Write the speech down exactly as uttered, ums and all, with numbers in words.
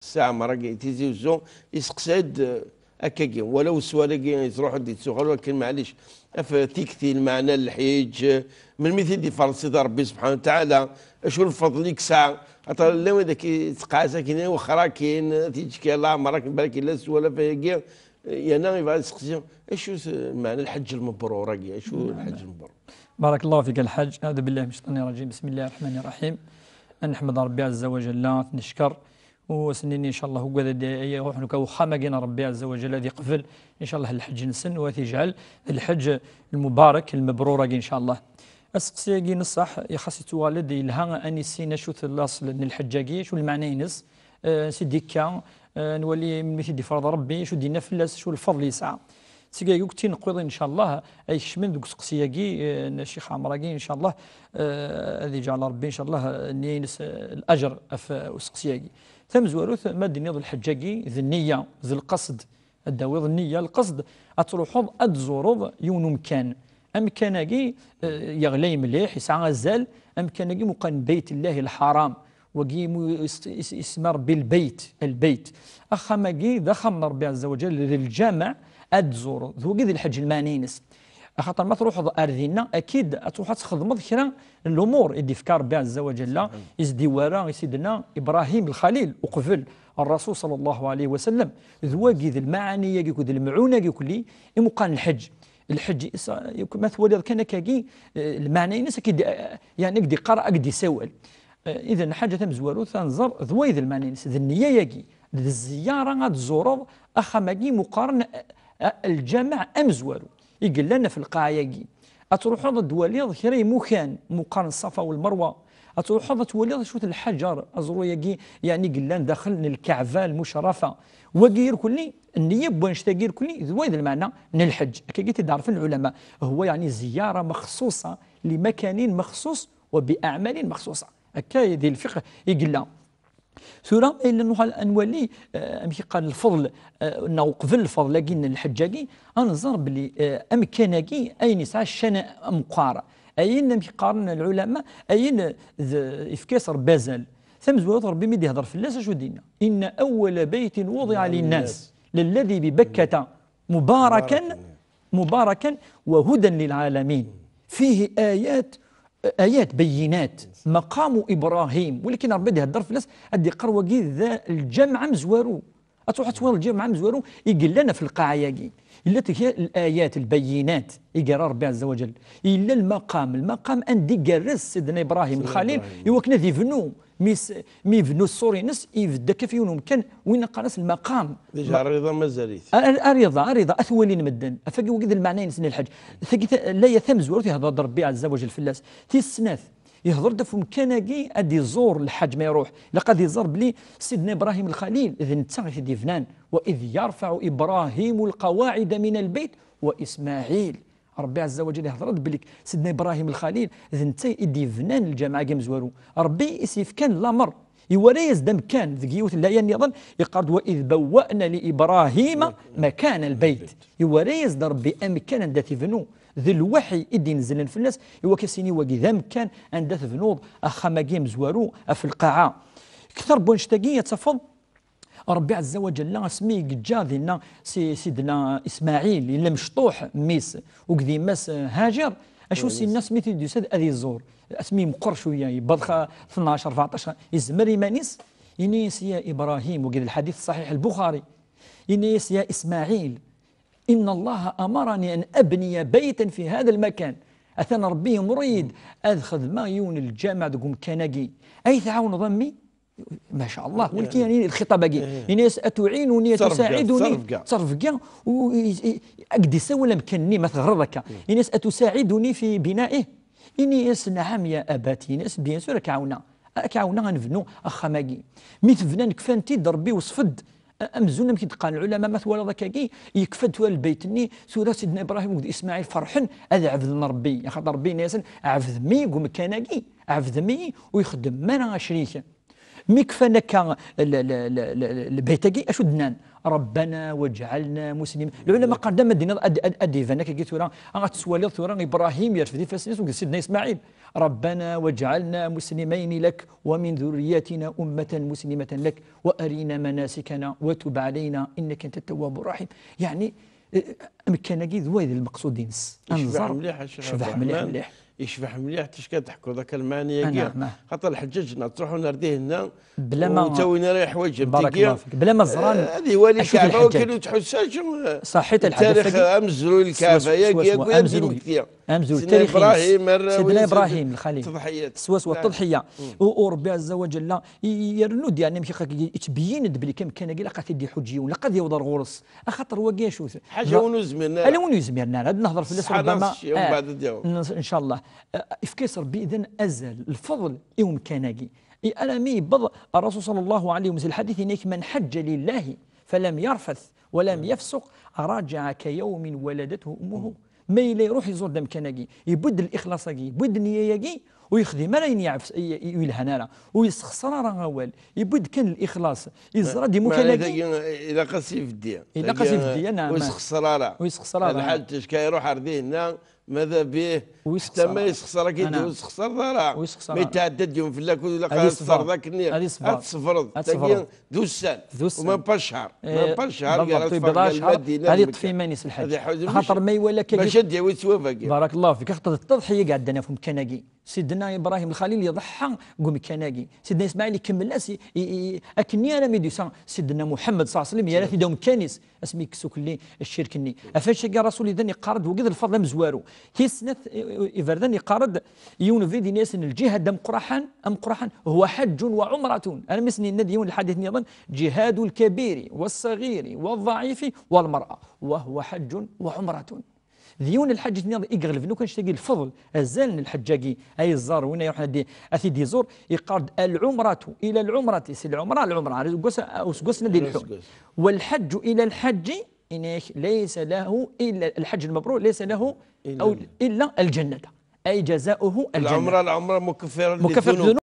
Ssaɛmer-agi, Tizi Uzzu, iseqsa-d, eh, akkagi, walaw s wal-agi yettruḥu-d yettuɣal, wakken, maɛlic, af tikti, lmeɛna n lḥiǧ, eh, melmi t-id-iferḍ Sidi Ṛebbi subḥanahu wa taɛala, acu n lfeḍl i yesɛa, aṭas llan wid akka yettqas akin, wexxer akin, tiǧki, leɛmer akin, balak yella s wal af ayagi, eh, yerna yebɣa ad yesteqsi, acu-t lmeɛna lḥeǧǧ lmebrur-agi, acu lḥeǧǧ lmebrur? بارك الله فيك الحاج. أعوذ بالله من الشيطان الرجيم. بسم الله الرحمن الرحيم. نحمد ربي عز وجل، نشكر وسنين إن شاء الله وقد يروح نكا وخامة جينا ربي عز وجل هذه قبل إن شاء الله الحج نسن وتجعل الحج المبارك المبرور إن شاء الله. السقسي نصح يخص توالد يلها أني سينا شو الأصل من الحجاجي، شو المعنى ينس، آه، سيدي كا، آه، نولي من مثل دفرض ربي، شو دينا فلاس، شو الفضل يسعى. Seg-agi uktini nqwiḍ, إن شاء الله, ay kecmen deg useqsi-agi, eh, n Ccix Ɛmer-agi, إن شاء الله, eh, ad iǧɛel Ṛebbi, إن شاء الله, eh, nni-ines, eh, lajer ɣef, eh, useqsi-agi. Tamezwarut, ma d-tenniḍ lḥeǧǧ-agi, d nniya, d lqesd. Ad d-tawiḍ nniya, lqesd, ad truḥeḍ, ad d-tzureḍ yiwen umkan. Amkan-agi, eh, yeɣlay mliḥ, yesɛa azal. Amkan-agi meqqar n Bayt Llahi Lḥaram. Wagi mu-, is-, is-, isma Ṛebbi lbeyt, lbeyt. Axxam-agi d axxam n Ṛebbi ɛezza wa jall, d lǧameɛ, ad d-tzureḍ. D wagi d lḥeǧǧ lmeɛna-ines. Axaṭer ma truḥeḍ ar dinna, akid ad truḥ ad txedmeḍ kra n lumuṛ i d-ifka Ṛebbi ɛezza wa jall, i s-d-iwara i Sidna Ibṛahim Lxalil uqbel Ṛṛasul ṣalla Llahu ɛalayhi wa sallam. D wagi d lmaɛani-agi akked lemɛun-agi kulli imuqan lḥeǧǧ. Lḥeǧǧ is-, ma twaliḍ kan akkagi, eh, lmeɛna-ines akid, eh, yeɛni, ak-d-iqqar, ak-d-isawal. Eh, idan, lḥaǧa tamezwarut ad nẓer d wayeḍ lmeɛna-ines, d nniya-agi, d zziyaṛa ad tzureḍ axxam-agi meqqaren, eh, eh, lǧameɛ amezwaru i yellan ɣef lqaɛa-agi. Ad truḥeḍ ad d-twaliḍ kra imukan meqqaren Ṣṣafa u Lmerwa. Ad truḥeḍ ad twaliḍ acu-t lḥaǧer aẓru-agi, yeɛni, i yellan daxel n Lkaɛba Lmucerrafa. Wagi irkelli, nniya n wannect-agi irkelli, d wayeḍ lmeɛna n lḥeǧǧ. Akkagi i t-id-ɛerfen lɛulama. هو, yeɛni, زيارة مخصوصة لمكان مخصوص وبأعمال مخصوصة. Akka di lfiqh i yella. Tura, ma yella nuɣal ad nwali, eh, amek i qqaren lfeḍl, eh, neɣ uqbel lfeḍl-agi n lḥeǧǧ-agi, ad nẓer belli, eh, amkan-agi, ayen yesɛa ccan ameqqar, ayen, amek qqaren lɛulama, ayen d, ifka-yas Ṛebbi azal. Tamezwarut, Ṛebbi mi d-ihder fell-as, acu d-yenna? إن أول بيت وضع للناس للذي ببكة مباركا، مباركا وهدى للعالمين. فيه آيات، آيات بينات. مقام إبراهيم. Walakin Ṛebbi ad ihder fell-as, ad d-iqqar wagi d lǧameɛ amezwaru. Ad truḥ ad twaliḍ lǧameɛ amezwaru i yellan ɣef lqaɛa-agi. Yella tga الآيات البينات i yerra Ṛebbi ɛezza wa jall. Yella lmaqam, lmaqam anda i yerra Sidna Ibrahim Lxalil i wakken ad ibnu. Mi s-, mi yebnu ṣṣur-ines, ibedd akka ɣef yiwen umkan, win qqaren-as lmaqam. Déjà, Rida mazal-it. A, a, a Rida, a Rida, ad t-walin medden. Af-agi wagi d lmeɛna-ines n lḥeǧǧ. Tagi ta-, laya tamezwarut ihder-d Ṛebbi ɛezza wa jall fell-as. Tis snat, ihder-d ɣef umkan-agi ad iẓur lḥaǧ ma iruḥ. Ilaq ad iẓer belli Sidna Ibrahim Lxalil d netta i t-id-ibnan. وإذ يرفع إبراهيم القواعد من البيت وإسماعيل. Ṛebbi ɛezza wa jall ihder-d belli Sidna Ibrahim Lxalil d netta i d-ibnan lǧameɛ-agi amezwaru. Ṛebbi i s-yefkan lameṛ. Iwara-yas-d amkan deg yiwet n laya nniḍen, iqqar-d: وإذ بوأنا لإبراهيم مكان البيت. Iwara-yas-d Ṛebbi amkan anda t-ibnu. D lwaḥi i d-inezlen fell-as, i wakken ad s-yini wagi d amkan anda tebnuḍ axxam-agi amezwaru ɣef lqaɛa. Kter n wannect-agi ad tafeḍ Ṛebbi ɛezza wa jalla, asmi i yeǧǧa dinna si-, Sidna Ismaɛil, yella mecṭuḥ mmi-s, akked yemma-s, eh, Haǧer, acu s-yenna asmi t-id-yusa ad iẓur? Asmi yemqer cwiya, yewweḍ xa tnac, rbeɛṭac, yezmer iman-is, ini-as: يا إبراهيم, wagi d lḥadit ṣṣaḥiḥ Lbuxari, ini-as: يا إسماعيل, إن الله أمرني أن أبني بيتا في هذا المكان. Atan Ṛebbi yemr-iyi-d ad xedmeɣ yiwen n lǧameɛ deg umkan-agi. Ay tɛawneḍ a mmi? Ma ca Allah, walakin, yani, lxiṭab-agi. Ini-as: أتعينني, أتساعدني؟ Ttṛebga. Ttṛebga. U, i, i, ak-d-isawel amkan-nni, ma teɣreḍ akka. Ini-as: أتساعدني في بنائه؟ Ini-as: نعم يا أبتي. Ini-as: Bien sûr, ad k-ɛawneɣ. Ad k-ɛawneɣ ad nebnu axxam-agi. Mi t-bnan, kfan-t-id, Ṛebbi iwṣef-d a-, amzun amek i d-qqaren lɛulama, ma twalaḍ akkagi, yekfa-d tura lbeyt-nni, tura Sidna Ibrahim akked Ismaɛil ferḥen ad ɛebden Ṛebbi. Axaṭer Ṛebbi yenna-yasen: عبد mmi deg umkan-agi, ɛebd mmi, ur ixeddem ara acrik. Mi kfan akka l-, l-, l-, l-, lbeyt-agi, acu d-nnan? ربنا واجعلنا مسلمين. العلماء قال دام الدين ad, ad, ad iban akka tura, ad teswaliḍ tura Ibrahim yerfed ifassen-is akked Sidna Ismaɛil. ربنا واجعلنا مسلمين لك ومن ذريتنا أمة مسلمة لك وأرنا مناسكنا وتب علينا إنك أنت التواب الرحيم. يعني, eh, amkan-agi d wayeḍ lmeqsud-ines. Ad nẓer. Yecbeḥ mliḥ, a Ccix Ɛebderreḥman. Yecbeḥ mliḥ, mliḥ. Yecbeḥ mliḥ, ticki ad teḥkuḍ akka lmɛani-agi. Ah, naɛam, ah. Xaṭer lḥeǧǧaǧ-nneɣ ttruḥun ar dihin-nna, bla ma, ur ttawin ara yeḥwaǧen. Barakallahu fik. Bla ma ẓran. Eh, ad iwali Lkaɛba, wakken ur tḥuss acu, eh, ṣaḥit, lḥaǧa tarix, tagi. Amezruy n Lkaɛba-agi, swaswa, akk amezruy. Amezruy Sidna tarix-ines. Ibrahim, arraw-is, Sidna Ibrahim, lxali. Tḍeḥyat. Swaswa, ṭṭeḍḥiya. U, u Ṛebbi Ɛezza wa Ǧella, i, i, yernu-d, yeɛni, amek akka, yettbeyyin-d belli kan amkan-agi ilaq ad t-id-iḥuǧǧ yiwen, ilaq ad yaweḍ ar ɣur-s. Axaṭer wagi acu-t? Ḥaǧa win ur zmiren ara. Ala win ur yezmiren ara. Ad nehḍer fell-as ṛubbama, eh, mbeɛd ad yaweḍ. Ncallah. Eh, ifka-yas Ṛebbi idan azal, lfeḍl i umkan-agi. I armi yewweḍ Ṛṛasul ṣalla Llahu ɛalayhi wa sallam, lḥadit, yenna-k: من حج لله فلم يرفث ولم يفسق رجع كيوم ولدته أمه. Ma yella iruḥ iẓur-d amkan-agi, yewwi-d lixlaṣ-agi, yewwi-d nniya-agi, ur yexdim ara ayen yeɛfes, i, i, ur yelhan ara, ur yessexṣer ara awal, yewwi-d kan lixlaṣ, yeẓra-d i umkan-agi. Meɛna tagi, ilaq ad s-ibeddi. Ilaq ad s-ibeddi, naɛam. Ur yessexṣer ara. Ur yessexṣer ara. Lḥal ticka iruḥ ar dihinna, mada bih, ḥetta ma yessexṣer akin, ur yessexṣer ara. Ur yessexṣer ara. Mi yetɛedda-d yiwen fell-ak, ur ilaq ara ad tesbreḍ akken-nni. Ad yesber. Ad tesbreḍ. Ad tesbreḍ. Tagi d ussan. D ussan. Même pas ccher. Eh, même pas ccher, gar ad teffeɣ gar Lmadina, ad yeṭṭef iman-is lḥaǧ. Ad iḥuza. Axaṭer ma iwala akka. Bac ad d-yawi ttwab-agi. Barakallahu fik. Axaṭer d ṭṭeḍḥiya i iɛeddan ɣef umkan-agi. Sidna Ibrahim Lxalil iḍeḥḥa deg umkan-agi. Sidna Ismaɛil ikemmel-as i, i, i, akken-nni armi d-yusa Sidna Muḥemmed ṣalla Llahu ɛalayhi wa sallam, yerra-t-id umkan-is, asmi yekkes ukelli ccirk-nni. Ɣef wannect-agi Ṛṛasul idan iqqar-d, wagi d lfeḍl amezwaru. Tis snat, i, i, iberdan iqqar-d, yiwen ubrid yenna-yasen lǧihad ameqqraḥan, ameqqraḥan, هو حج وعمرة. Armi sen-yenna-d yiwen lḥadit nniḍen: جهاد الكبير والصغير والضعيف والمرأة، وهو حج وعمرة. D yiwen lḥaǧ nniḍen i iɣelben akk annect-agi lfeḍl, azal n lḥeǧǧ-agi, ay ẓẓar win ay iruḥen ad, ad t-id-iẓur, iqqar-d: العمرة إلى العمرة, si lɛumra ar lɛumra, ar useggas, useggas n ad ilḥu. Useggas. والحج إلى الحج, inek, ليس له إلا الحج المبرور, ليس له إلا أو الجنة. إلا الجنة. أي جزاؤه الجنة. العمرة، العمرة مكفرة مكفرة للذنوب.